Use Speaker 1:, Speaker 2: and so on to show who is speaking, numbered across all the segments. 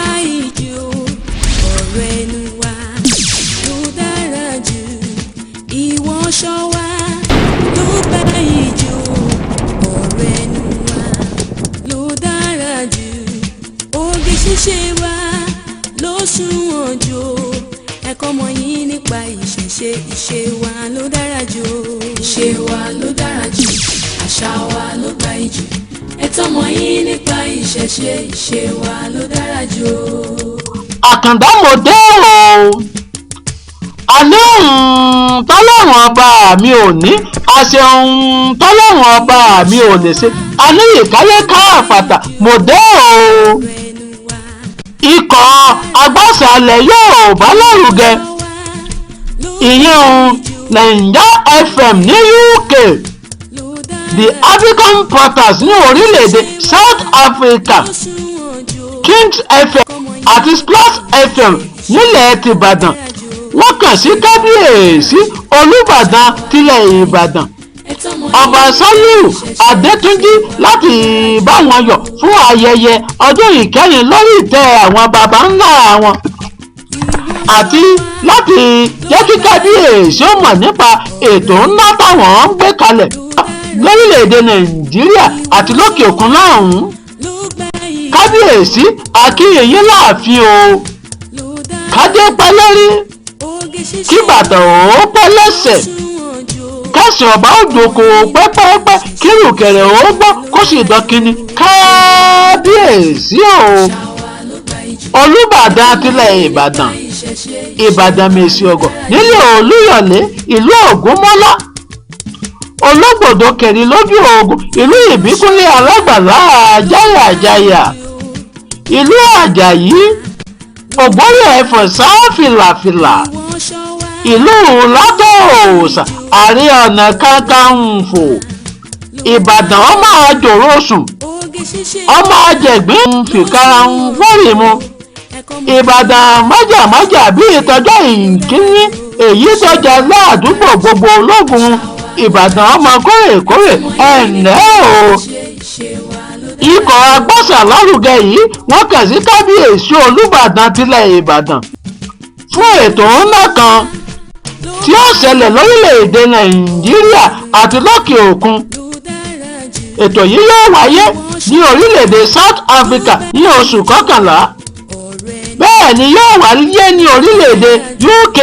Speaker 1: gbayì jù, ọ̀rọ̀ ẹnu wa ló dára jù. Ìwọṣọ wa ló gbayì jù, ọ̀rọ̀ ẹnu wa ló dára jù. Oge ṣíṣe wa ló sunwọ̀n jù. Ẹ̀kọ́ mọ̀ yín nípa ìṣẹ̀ṣe, ìṣe wa ló dára jù. Ìṣe wa ló dára jù, àṣà wa ló gbayì jù. Ẹ̀tọ́ mọ̀ yín nípa ìṣẹ̀ṣe, ìṣe wa ló dára jù.
Speaker 2: Àkàndá, mo dé o. Àní òun tọ́lọ́run ọba mi ò ní àṣẹ, òun tọ́lọ́run ọba mi ò lè ṣe. Àní ìkáyé káàfàtà, mo dé o. Ikọ̀ agbásàlẹ̀ Yorùbá lárugẹ, ìyẹn Naija FM ní UK, The African Portals ní orílẹ̀-èdè South Africa, Kings FM àti Splash FM nílẹ̀ tìbàdàn, wọ́n kàn sí Kábíyèsí Olúbàdàn tilẹ̀ Ìbàdàn, Ọba Saliu Adétúnjì, láti bá wọn yọ̀ fún ayẹyẹ ọdún ìkẹyìn lórí ìtẹ́ àwọn baba ńlá wọn, àti láti jẹ́ kí kábíyèsí ó mọ̀ nípa ètò ńlá táwọn ń gbé kalẹ̀ lórílẹ̀‐èdè Nàìjíríà àti lókè òkun lọ́hùn-ún. Kábíyèsí, akínyìn láàfin o. Kádé pẹ́ lórí, kí bàtà ó pẹ́ lẹ́sẹ̀, kẹsàn ọba ó jókòó pẹ́pẹ́pẹ́, kí rùkẹ̀rẹ̀ ó gbọ́ kó sì dọ́kínní. Kábíyèsí o, Olùbàdàn tilẹ̀ Ìbàdàn, Ìbàdàn Mèsì Ọ̀gọ̀ nílé Olúyọ̀lé, ìlú Ògúnmọ́lá, Ológbòdo kẹrin lójú ogun, ìlú Ìbíkúnlé Alágbàlá Àjáyàjáyà, ìlú Àjàyí Ògbóyè Ẹ̀fọ̀n sáfìlàfìlà, ìlú Látòòsà, Ààrẹ Ọ̀nà Kakanfò Ìbàdàn, ọmọ àjòrò sùn, ọmọ àjẹgbín fìkàrà ń fọ́rì mu, Ìbàdàn májàmájà bíi ìtọ́jọ́ ìkíní, èyí tọ́jà ládùúgbò gbogbo ológun Ìbàdàn, ọmọ kórèkórè, ẹ̀ǹlẹ́ o. Ikọ̀ agbásàlárugẹ yìí, wọ́n kàn sí Kábíyèsí Olúbàdàn tilẹ̀ Ìbàdàn fún ètò ńlá kan tí ó ṣẹlẹ̀ lórílẹ̀‐èdè Nàìjíríà àti lókè òkun. Ètò yìí yóò wáyé ní orílẹ̀‐èdè South Africa ní oṣù kọkànlá, bẹ́ẹ̀ ni yóò wáyé ní orílẹ̀‐èdè UK,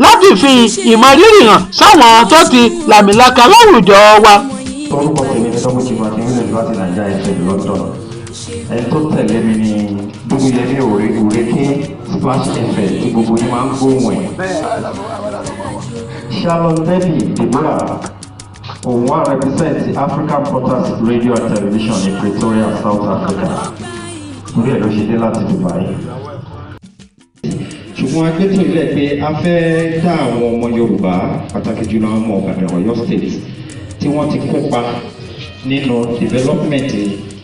Speaker 2: láti fi ìmọrírì hàn sáwọn tó ti làmìlaka láwùjọ wa.
Speaker 3: Orúkọ tèmi ni Tọ́mú Chief Akínwílẹ̀ láti Naija FM London. Ẹni tó tẹ̀lé mi ni Dúgúyẹmí Òrèké, Splash FM tí gbogbo yín máa ń gbóhùn ẹ̀. Shalom Debbie Deborah, òun wá represent African Portals Radio and Television ní Pretoria, South Africa. Orí ẹ̀ ló ṣe dé láti Dubai. Ṣùgbọ́n agbẹ́tò ilẹ̀ pé a fẹ́ dá àwọn ọmọ Yorùbá, pàtàkì jùlọ àwọn ọmọ Ìbàdàn, Ọ̀yọ́ State, tí wọ́n ti kópa nínú development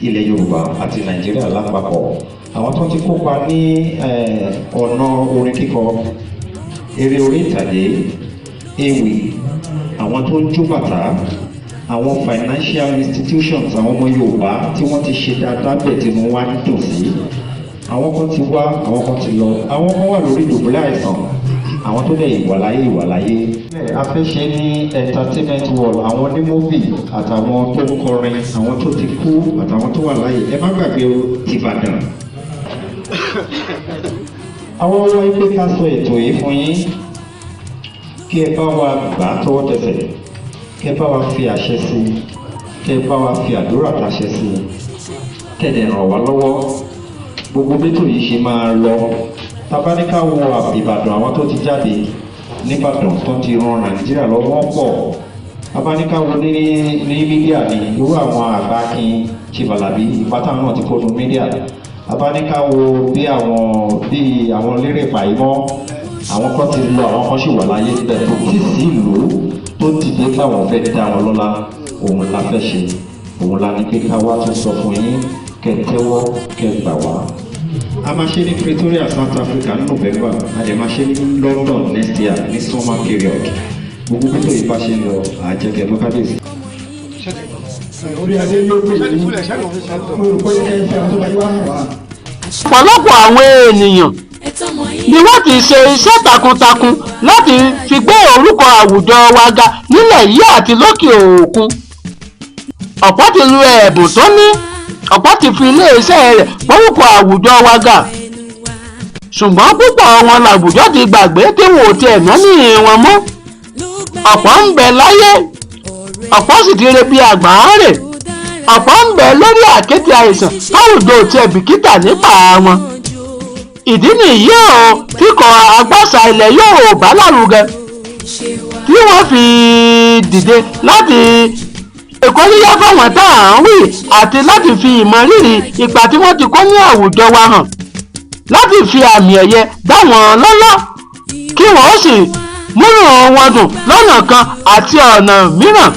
Speaker 3: ilẹ̀ Yorùbá àti Nàìjíríà lápapọ̀, àwọn tó ti kópa ní ọ̀nà orin kíkọ, eré orí ìtàgé, ewì, àwọn tó ń jó bàtà, àwọn financial institutions, àwọn ọmọ Yorùbá tí wọ́n ti ṣe dáadáa bẹ̀ tí wọ́n wá ń dùn sí. Àwọn kan ti wá, àwọn kan ti lọ, àwọn kan wà lórí ìdùbúlẹ̀ àìsàn, àwọn tó dẹ̀ ìwàláyé ìwàláyé. A fẹ́ ṣe ní entertainment world, àwọn ní movie àtàwọn tó ń kọrin, àwọn tó ti kú àtàwọn tó wà láàyè. Ẹ má gbàgbé o, tìbàdàn. Àwọn ọwọ́ pé ká sọ ètò yìí fún yín, kí ẹ bá wa gbà á tọwọ́ tẹsẹ̀, kí ẹ bá wa fi àṣẹ sí i, kí ẹ bá wa fi àdúrà tàṣẹ sí i, kẹ́ ẹ ràn wá lọ́wọ́ gbogbo bẹ́tò yìí ṣe máa lọ. Tabaníkà wo Ìbàdàn, àwọn tó ti jáde nìbàdàn tó ti ran Nàìjíríà lọ́wọ́ pọ̀. Tabaníkà wo ní media ní irú àwọn àgbákin Chibalabi, ìpátá náà ti kó nu media. Tabaníkà wo bí àwọn lérè pàìmọ́, àwọn kan ti lọ, àwọn kan sì wà láyé bẹ́ẹ̀. Kò tí sí ìlú tó dìde káwọn fẹ́ dá wọn lọ́lá. Òun la fẹ́ ṣe, òun la ní pé ká wá tún sọ fún yín, kẹ́ tẹ́wọ́ kẹ́ gbà wá. A máa ṣe ní Pretoria, South Africa ní November. A dẹ̀ máa ṣe ní London next year ní summer period. Gbogbo bí tó yìí bá ṣe ń lọ, àjẹkẹ́ mọ́kábíyèsí.
Speaker 4: Orí adé ló pè ní mo rò pé ẹ ṣe àwọn tó bá yí wá hàn wá.
Speaker 2: Ọ̀pọ̀lọpọ̀ àwọn ènìyàn ni wọ́n ti ṣe iṣẹ́ takuntakun láti fi gbé orúkọ àwùjọ wa ga nílẹ̀ yìí àti lókè òkun. Ọ̀pọ̀ ti lu ẹ̀bùn tó ní, ọ̀pọ̀ ti fi iléeṣẹ́ rẹ̀ gbórúkọ àwùjọ wa ga, ṣùgbọ́n púpọ̀ wọn làwùjọ ti gbàgbé tí wọn ò tiẹ̀ náání wọn mọ́. Ọ̀pọ̀ ń bẹ láyé, ọ̀pọ̀ sì ti re bí àgbáńrè, ọ̀pọ̀ ń bẹ lórí àkéte àìsàn táwùjọ ò tiẹ̀ bìkítà nípa wọn. Ìdí nìyí o kíkọ agbáṣà ilẹ̀ Yorùbá lárugẹ tí wọ́n fi dìde láti ìkóríyá fáwọn tá à ń wí àti láti fi ìmọrírì ipa tí wọ́n ti kó ní àwùjọ wa hàn, láti fi àmì ẹ̀yẹ dá wọn lọ́lá kí wọ́n sì múnú wọn dùn lọ́nà kan àti ọ̀nà mìíràn.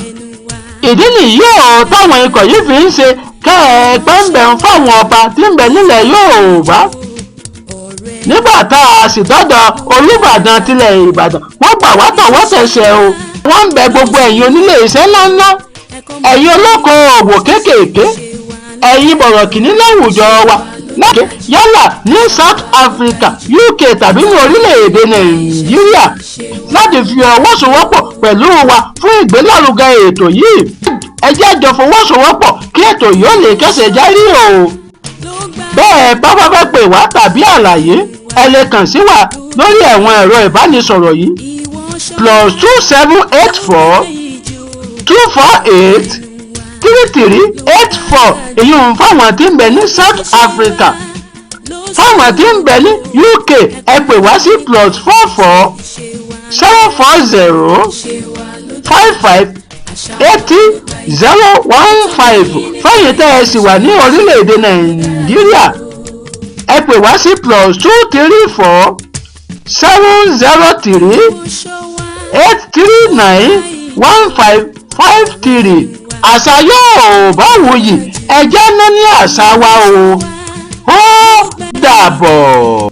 Speaker 2: Ìdí nìyí o táwọn ikọ̀ yìí fi ń ṣe kẹ́ẹ̀pẹ́ńbẹ̀ fáwọn ọba tí ń bẹ nílẹ̀ Yorùbá. Nígbà tá a sì dọ́dọ̀ Olúbàdàn tilẹ̀ Ìbàdàn, wọ́n gbà wá tọwọ́ tẹsẹ̀ o. Wọ́n ń bẹ gbogbo ẹ̀yin onílé iṣẹ́ ńláńlá, ẹ̀yin olókoòwò kéékèèké, ẹ̀yin bọ̀rọ̀kìnní láwùjọ wa láti yálà ní South Africa, UK tàbí ní orílẹ̀-èdè Nàìjíríà láti fi ọwọ́ sowọ́pọ̀ pẹ̀lú wa fún ìgbélárugẹ ètò yìí. Ẹ jẹ́ jọ fọwọ́sowọ́pọ̀ kí ètò yìí ó lè kẹ́sẹ̀ járí o. Bẹ́ẹ̀ bá bá fẹ́ pè wá tàbí àlàyé, ẹ lè kàn sí wa lórí ẹ̀wọ̀n ẹ̀rọ ìbánisọ̀rọ̀ yìí: +278 4248 3384. Èyí ń fáwọn tí ń bẹ ní South Africa. Fáwọn tí ń bẹ ní UK, ẹ pè wá sí +44 740 55 80 015. Fẹ́yìn tẹ́ ẹ sì wà ní orílẹ̀-èdè Nàìjíríà, ẹ pè wá sí +234 703 839 1553. Àṣà Yorùbá wuyì, ẹ jẹ́ ní àṣà wa o. Ó dàbọ̀.